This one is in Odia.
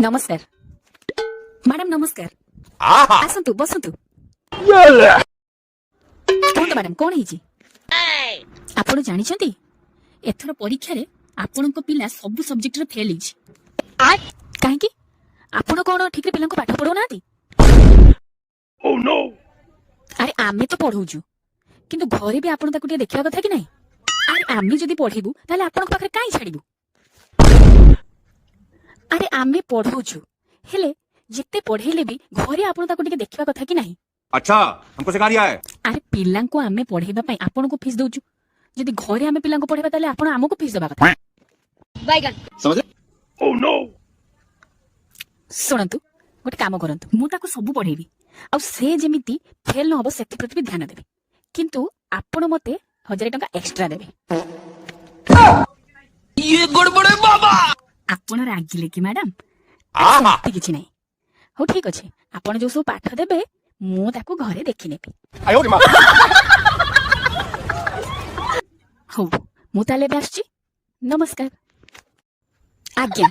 ନମସ୍କାର ମ୍ୟାଡାମ, ନମସ୍କାର। ଆସନ୍ତୁ, ବସନ୍ତୁ। କୁହନ୍ତୁ ମ୍ୟାଡାମ, କଣ ହେଇଛି? ଆପଣ ଜାଣିଛନ୍ତି, ଏଥର ପରୀକ୍ଷାରେ ଆପଣଙ୍କ ପିଲା ସବୁ ସବଜେକ୍ଟରେ ଫେଲ୍ ହେଇଛି। କାହିଁକି? ଆପଣ କଣ ଠିକରେ ପିଲାଙ୍କୁ ପାଠ ପଢଉନାହାନ୍ତି? ଆରେ, ଆମେ ତ ପଢଉଛୁ, କିନ୍ତୁ ଘରେ ବି ଆପଣ ତାକୁ ଟିକେ ଦେଖିବା କଥା କି ନାହିଁ? ଆରେ, ଆମେ ଯଦି ପଢେଇବୁ, ତାହେଲେ ଆପଣଙ୍କ ପାଖରେ କାହିଁ ଛାଡିବୁ? ଆରେ, ଆମେ ପଢଉଛୁ, ହେଲେ ଯେତେ ପଢେଇଲେ ବି ଘରେ ଆପଣ ତାକୁ ଟିକେ ଦେଖିବା କଥା କି ନାହିଁ? अच्छा, हमको सिखा रिया है। ଆରେ, ପିଲାଙ୍କୁ ଆମେ ପଢେଇବା ପାଇଁ ଆପଣଙ୍କୁ ଫିସ୍ ଦଉଛୁ। ଯଦି ଘରେ ଆମେ ପିଲାଙ୍କୁ ପଢେଇବା, ତାହେଲେ ଆପଣ ଆମକୁ ଫିସ୍ ଦେବା କଥା। समझ। ଶୁଣନ୍ତୁ, ଗୋଟେ କାମ କରନ୍ତୁ। ମୁଁ ତାକୁ ସବୁ ପଢେଇବି ଆଉ ସେ ଯେମିତି ଫେଲ୍ ନ ହବ, ସେଥିପ୍ରତି ବି ଧ୍ୟାନ ଦେବି। କିନ୍ତୁ ଆପଣ ମତେ 1000 ଟଙ୍କା ଏକ୍ସଟ୍ରା ଦେବେ। ଆପଣ ରାଗିଲେ କି ମ୍ୟାଡାମ? ସେମିତି କିଛି ନାହିଁ। ହଉ, ଠିକ ଅଛି। ଆପଣ ଯୋଉ ସବୁ ପାଠ ଦେବେ, ମୁଁ ତାକୁ ଘରେ ଦେଖିନେବି। 哎呦我的妈！ ହଉ, ମୁଁ ତାହେଲେ ଏବେ ଆସୁଛି। ନମସ୍କାର ଆଜ୍ଞା।